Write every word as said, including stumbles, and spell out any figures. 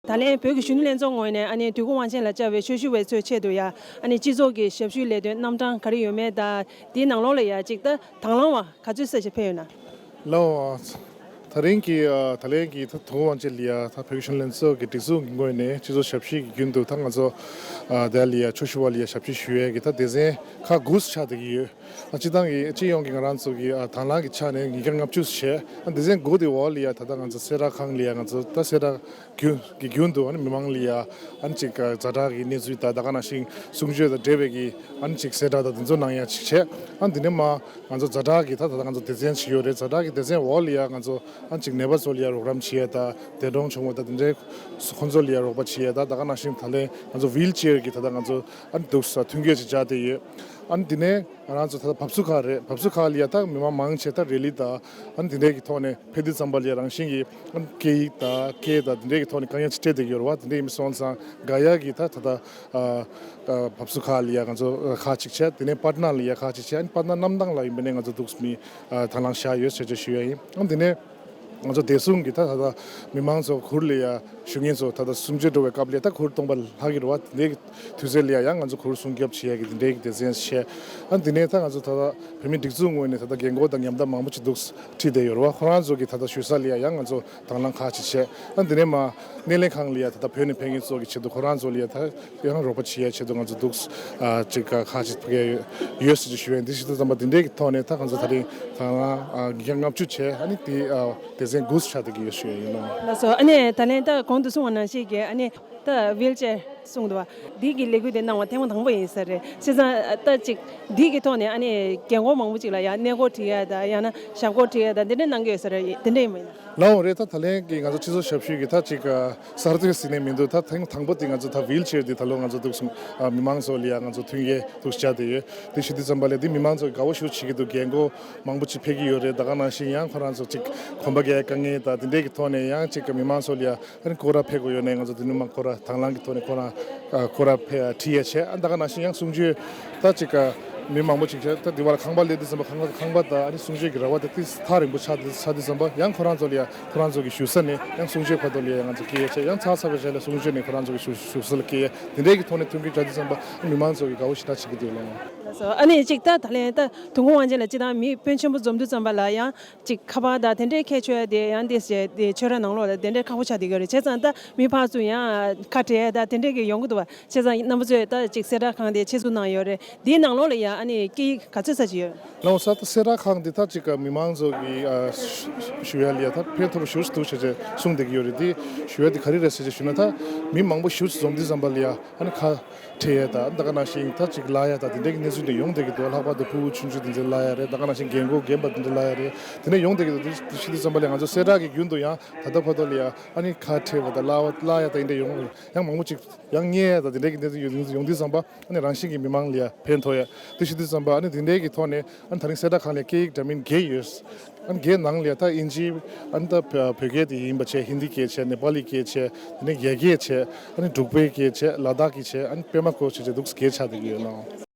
ད་ལན་བོད་ཀྱི་གཞོན་ནུ་ལྷན་ཚོགས་ངོས་ནས་ཨ་ནི་དུས་འཁོར་དབང་ཆེན་ལ་བཅར་བའི་ཆོས་ཞུ་བ་ཚོའི་ཆེད་དུ་ཡ་ཨ་ནི་སྤྱི་ཚོགས་ཀྱི་ཞབས་ཞུའི་ལས་དོན་རྣམ་གྲངས་ག་རེ་ཡོད་མེད་དང་དེའི་ནང་ལོགས་ལ་ཡ་ཅིག་ད་དང་བླངས་བ་ག་ཚོད་ཙམ་ཞིག་ཕེབས་ཡོད་ན། ལགས། ད་རིང་གི་ཨ་ད་ལན་གྱི་ད་དུས་འཁོར་དབང་ཆེན་ལ་ཡ་ད་བོད་ཀྱི་གཞོན་ནུ་ལྷན་ཚོགས་ཀྱི་སྒྲིག་འཛུགས་ཀྱི་ངོས་ནས་སྤྱི་ཚོགས་ཞབས་ཞུའི་གི་རྒྱུན་དུ་ད་ང་ཚོ་ཨ་དེ་ལ་ཡ་ཆོས་ཞུ་བ་ལ་ཡ་ཞབས་ཕྱི་ཞུ་ཡས་ཀྱི་ད་སྡེ་ཚན་ཁག་དགུ་ཆགས་བསྡད་ཀྱི་ཡོད། ཨ་སྤྱི་བཏང་གི་སྤྱི་ཡོངས་ཀྱི་ང་རང་ཚོ་གི་ཨ་དང་བླངས་ཀྱི་ཆ་ནས་ཉིས་བརྒྱ་ལྔ་བཅུ་བྱས། ཨ་སྡེ་ཚན་དགུ་དེ་འོག་ལ་ཡ་ད་ལྟ་ང་ཚོ་གསལ་བསྒྲགས་ཁང་ལ་ཡ་ང་ཚོ་ད་གསལ་བསྒྲགས་རྒྱུན་གྱི་རྒྱུན་དུ་ཨ་ནི་མི་མང་ལ་ཡ་ཨ་ནི་ཅིག་ཛ་དྲག་གི་གནས་ཚུལ་དང་ད་ག་ནང་བཞིན་གསུང་ཆོས་དང་འབྲེལ་བའི་གི་ཨ་ནི་ཅིག་གསལ་བསྒྲགས་དང་དེ་ཚོ་གནང་ཡ་ཅིག་བྱས། ཨ་འདི་ནས་མ་ང་ཚོ་ཛ་དྲག་གི་ད་ད་ལྟ་ང་ཚོ་སྡེ་ཚན་ཞིག་ཡོད་རེད། ཛ་དྲག་གི་སྡེ་ཚན་འོག་ལ་ཡ་ང་ཚོ་ཨ་ནི་ཅིག་ནད་པ་ཚོ་ལ་ཡ་རོགས་རམ་བྱེད་ཡ་དང་འདས་གྲོངས་བྱུང་བ་དང་དེ་འདྲའི་ཁོང་ཚོ་ལ་ཡ་རོགས་པ་བྱེད་ཡ་དང་ད་ག་ནང་བཞིན་ད་ལན་ང་ཚོ་ཝིལ་ཅེར་གི་ད་ལྟ་ང་ཚོ་ཨ་ནི་འདུག་ས་མཐུན་རྐྱེན་ཅིག་སྦྱར་བསྡད་ཡོད། ཨ་ནི་འདི་ནས་ང་རང་ཚོ་ད་ལྟ་བབས་ཚུགས་ཁག་རེད། བབས་ཚུགས་ཁག་ལ་ཡ་ད་མི་མང་མང་ཆེ་ད་རེ་ལི་དང་ཨ་ནི་འདི་འདྲའི་གི་ཐོག་ནས་ཕེབས་དུས་ཙམ་པ་ལ་ཡ་རང་བཞིན་གྱི་ཨ་ནི་སྐད་ཡིག་དང་སྐད་དང་འདི་འདྲའི་གི་ཐོག་ནས་དཀའ་ངལ་ཅིག་འཕྲད་བསྡད་ཀྱི་ཡོད་རེད་བ། དེ་འདྲ་ཡིན་སོང་ཙང་ག་ཡ་གི་ད་ད་ལྟ་ཨ་ཨ་བབས་ཚུགས་ཁག་ལ་ཡ་ང་ཚོ་ཨ་ཁག་ཅིག་བྱས། དེ་ནས་པ་ཊ་ན་ལ་ཡ་ཁག་ཅིག་བྱས། ཨ་ནི་པ་ཊ་ན་གནམ་ཐང་ལ་ཡིན་པ་ནས་ང་ཚོ་འདུག་མི་ཨ་དང་བླངས་བཞག་ཡོད་ཟེར་ཅིག་ཞུ་ཡ་ཡིན། ཨ་ནི་དེ་ནས་ང་ཚོ་བདེ་སྲུང་གི་ད་ད་ལྟ་མི་མང་ཚོ་གུར་ལ་ཡ་ཞུ་མཁན་ཚོ་ད་ལྟ་གསུང་ཆོས་འགྲོ་བའི་སྐབས་ལ་ད་གུར་སྟོང་པ་ལྷག་གི་རེད་བ། དེ་འདྲའི་དུས་ཚོད་ལ་ཡ་ཡང་ང་ཚོ་གུར་སྲུང་སྐྱོབ་བྱེད་ཡ་གི་དེ་འདྲའི་གི་སྡེ་ཚན་བྱས། ཨ་འདི་ནས་ད་ང་ཚོ་ད་ལྟ་བོད་མིའི་སྒྲིག་འཛུགས་ངོས་ནས་ད་ལྟ་རྒན་གོག་དང་ཉམ་ཐག་མང་པོ་ཅིག་འདུག་ཁྲིད་བསྡད་ཡོད་རེད་བ། ཁོ་རང་ཚོ་གི་ད་ལྟ་བཞུགས་ས་ལ་ཡ་ཡང་ང་ཚོ་དང་བླངས་ཁག་ཅིག་བྱས། ཨ་འདི་ནས་མ་སྣེ་ལེན་ཁང་ལ་ཡ་ད་ལྟ་བོད་ནས་ཕེབས་མཁན་ཚོ་གི་ཆེད་དུ་ཁོ་རང་ཚོ་ལ་ཡ་ད་ཡང་རོགས་པ་བྱེད་ཡ་ཆེད་དུ་ང་ཚོ་འདུག་ཨ་ཅིག་ཁག་ཅིག་ཕུལ་ཡ་ཡོད་ཟེར་ཅིག་ཞུ་ཡ་ཡིན། འདི་ཞུ་དུས་ཙམ་པ་འདི་འདྲའི་གི་ཐོག་ནས་ད་ང་ཚོ་ད་རིང་དང་བླངས་ཨ་ཉིས་བརྒྱ་ལྔ་བཅུ་བྱས། ཨ་ནི་དེ་ཨ་སྡེ་ཚན་དགུ་ཆགས་བསྡད་ཀྱི་ཡོད་ཞུ་ཡ་ཡིན་ནོ། ལགས་སོ། ཨ་ནི་ད་ལན་ད་གོང་དུ་གསུངས་པ་ནང་བཞིན་གྱི་ཨ་ནི་ད་ཝིལ་ཅེར་གསུངས་འདུག་བ། འདི་གི་ལས་འགུལ་དེ་གནང་བ་ཐེངས་མ་དང་པོ་ཡིན་ས་རེད། བྱས་ཙང་ད་ཅིག་འདི་གི་ཐོག་ནས་ཨ་ནི་རྒན་གོག་མང་པོ་ཅིག་ལ་ཡ་གནས་སྐོར་ཁྲིད་ཡ་དང་ཡང་ན་ཞབས་སྐོར་ཁྲིད་ཡ་དང་དེ་འདྲ་གནང་གི་ཡོད་ས་རེད། དེ་འདྲ་ཡིན་མིན། ལའོ་རེད། ད་ད་ལན་གྱི་ང་ཚོ་སྤྱི་ཚོགས་ཞབས་ཞུ་གི་ད་ཅིག་གསར་གཏོད་ཟེར་ནས་མི་འདུག་ད་ཐེངས་དང་པོ་དེ་ང་ཚོ་ད་ཝིལ་ཅེར་དེ་ད་ལོ་ང་ཚོ་འདུག་སོང་། མི་མང་ཚོ་ལ་ཡ་ང་ཚོ་མཐུན་རྐྱེན་འདུག་སྦྱར་བསྡད་ཡོད། དེ་ཞུ་དུས་ཙམ་པ་ལ་དེ་མི་མང་ཚོ་དགའ་བོ་ཞེ་པོ་བྱེད་ཀྱི་འདུག་རྒན་གོག་མང་པོ་ཅིག་ཕེབས་ཀྱི་ཡོད་རེད། ད་ག་ནང་བཞིན་ཡང་ཁོ་རང་ཚོ་ཅིག་གོམ་པ་རྒྱག་དཀའ་ངལ་དང་དེ་འདྲས་ཀྱི་ཐོག་ནས་ཡང་ཅིག་མི་མང་ཚོ་ལ་ཡ་ཨ་ནི་སྐོར་ར་ཕེབས་དགོས་ཡོད་ནས་ང་ཚོ་དེ་ནས་མ་སྐོར་ར་དང་བླངས་ཀྱི་ཐོག་ནས་ཁོ་རང་ཨ་སྐོར་ར་ཕེབས་ཁྲིད་ཡ་བྱས། ཨ་ད་ག་ནང་བཞིན་ཡང་གསུང་ཆོས་ད་ཅིག་མི་མང་པོ་ཅིག་བྱས། ད་དེ་བར་ཁང་པ་སླེབས་དུས་ཙམ་པ་ཁང་པ་ཁང་པ་དང་ཨ་ནི་གསུང་ཆོས་ཀྱི་ར་བ་དེ་ཏིས་ཐག་རིང་པོ་ཆགས་དུས་ཆགས་དུས་ཙམ་པ་ཡང་ཁོ་རང་ཚོ་ལ་ཡ་ཁོ་རང་ཚོ་གི་བཞུགས་ས་ནས་ཡང་གསུང་ཆོས་ཁ་ཐོག་ལ་ཡ་ང་ཚོ་སྐད་ཡ་བྱས། ཡང་ཚར་ཚར་བའི་རྗེས་ལ་གསུང་ཆོས་ནས་ཁོ་རང་ཚོ་གི་བཞུགས་བཞུགས་ས་ལ་སྐད་ཡ་དེ་འདྲས་ཀྱི་ཐོག་ནས་མཐུན་འགྱུར་བྱ་དུས་ཙམ་པ་མི་མང་ཚོ་གི་དགའ་བོ་ཞེ་དྲག་བྱེད་ཀྱི་འདུག་ལགས། ལགས་སོ། ཨ་ནི་ཅིག་ད་ད་ལན་ད་དུས་འཁོར་དབང་ཆེན་ལ་སྤྱི་བཏང་མི་ཕོན་ཆེན་པོ་འཛོམས་དུས་ཙམ་པ་ལ་ཡང་ཅིག་ཁ་པར་དང་དེ་འདྲའི་ཁྱད་ཆོས་དེ་ཡང་དེ་བྱས་དེ་ཆོས་ར་ནང་ལོགས་ལ་དེ་འདྲའི་ཁག་པོ་ཆགས་བསྡད་ཀྱི་རེད། བྱས་ཙང་ད་མི་ཕར་ཚུར་ཡང་ཁ་བྲལ་ད་དེ་འདྲའི་གི་ཡོང་གི་འདུག་བ། བྱས་ཙང་རྣམ་པ་ཚོས་ད་ཅིག་གསལ་བསྒྲགས་ཁང་དེ་ཆེད་འཛུགས་གནང་ཡོད་རེད། དེའི་ནང་ལོགས་ལ་ཡང་ཨ་ནི་སྐད་ཡིག་ག་ཚོད་ཙམ་ཅིག་ཡོད། ལགས་སོ། ད་གསལ་བསྒྲགས་ཁང་འདི་ད་ཅིག་མི་མང་ཚོ་གི་ཨ་ཞུ་ཡ་ལ་ཡ་ད་ཕན་ཐོགས་པོ་ཞེ་པོ་ཅིག་འདུག་བྱས་བྱས་གསུངས་བསྡད་ཀྱི་ཡོད་རེད། དེ་ཞུ་ཡ་དེ་ག་རེ་རེད་ཟེར་བྱས་ཞུ་ན་ད་མི་མང་པོ་ཞེ་པོ་ཅིག་འཛོམས་དུས་ཙམ་པ་ལ་ཡ་ཨ་ནི་ཁ་ཁྲལ་ཡས་དང་ད་ག་ནང་བཞིན་ད་ཅིག་གླ་ཡ་དང་དེ་འདྲའི་གི་གནས་ཚུལ་དེ་ཡོང་བསྡད་ཀྱི་འདུག་ལྷག་པར་དུ་ཕྲུ་གུ་ཆུང་ཆུང་དེ་ཚོ་གླ་ཡ་རེད། ད་ག་ནང་བཞིན་རྒན་གོག་རྒན་པ་དེ་འདྲ་གླ་ཡ་རེད། དེ་འདྲ་ཡོང་བསྡད་ཀྱི་འདུག་དེ་དེ་ཤི་དུས་ཙམ་པ་ལ་ང་ཚོ་གསལ་བསྒྲགས་ཀྱི་རྒྱུན་དུ་ཡང་ད་ལྟ་བར་དུ་ལ་ཡ་ཨ་ནི་ཁ་ཁྲལ་བ་དང་གླ་བ་གླ་ཡ་དང་དེ་འདྲ་ཡོང་ཡང་མང་པོ་ཅིག་ཡང་རྙེད་ཡ་དང་དེ་འདྲའི་གི་གནས་ཚུལ་ཡོང་ཡོང་དུས་ཙམ་པ་ཨ་ནི་རང་བཞིན་གྱི་མི་མང་ལ་ཡ་ཕན་ཐོགས་ཡ། དེ་ཤི་དུས་ཙམ་པ་ཨ་ནི་དེ་འདྲའི་གི་ཐོག་ནས་ཨ་ནི་ད་རིང་གསལ་བསྒྲགས་ཁང་ལ་སྐད་ཡིག་འདྲ་མིན་བརྒྱད་ཡོད། ཨ་ནི་བརྒྱད་ནང་ལ་ཡ་ད་དབྱིན་ཇི་ཨ་ནི་ད་བོད་སྐད་དེ་ཡིན་པ་བྱས། ཧིན་དི་སྐད་བྱས། ནེ་པ་ལི་སྐད་བྱས། དེ་ནས་རྒྱ་སྐད་བྱས། ཨ་ནི་འབྲུག་པའི་སྐད་བྱས། ལ་དྭགས་ཀྱི་བྱས། ཨ་ནི་པད་མ་ཀོ་བྱས་བྱས་འདུག་བརྒྱད་ཆགས་བསྡད་ཀྱི་ཡོད་ལགས།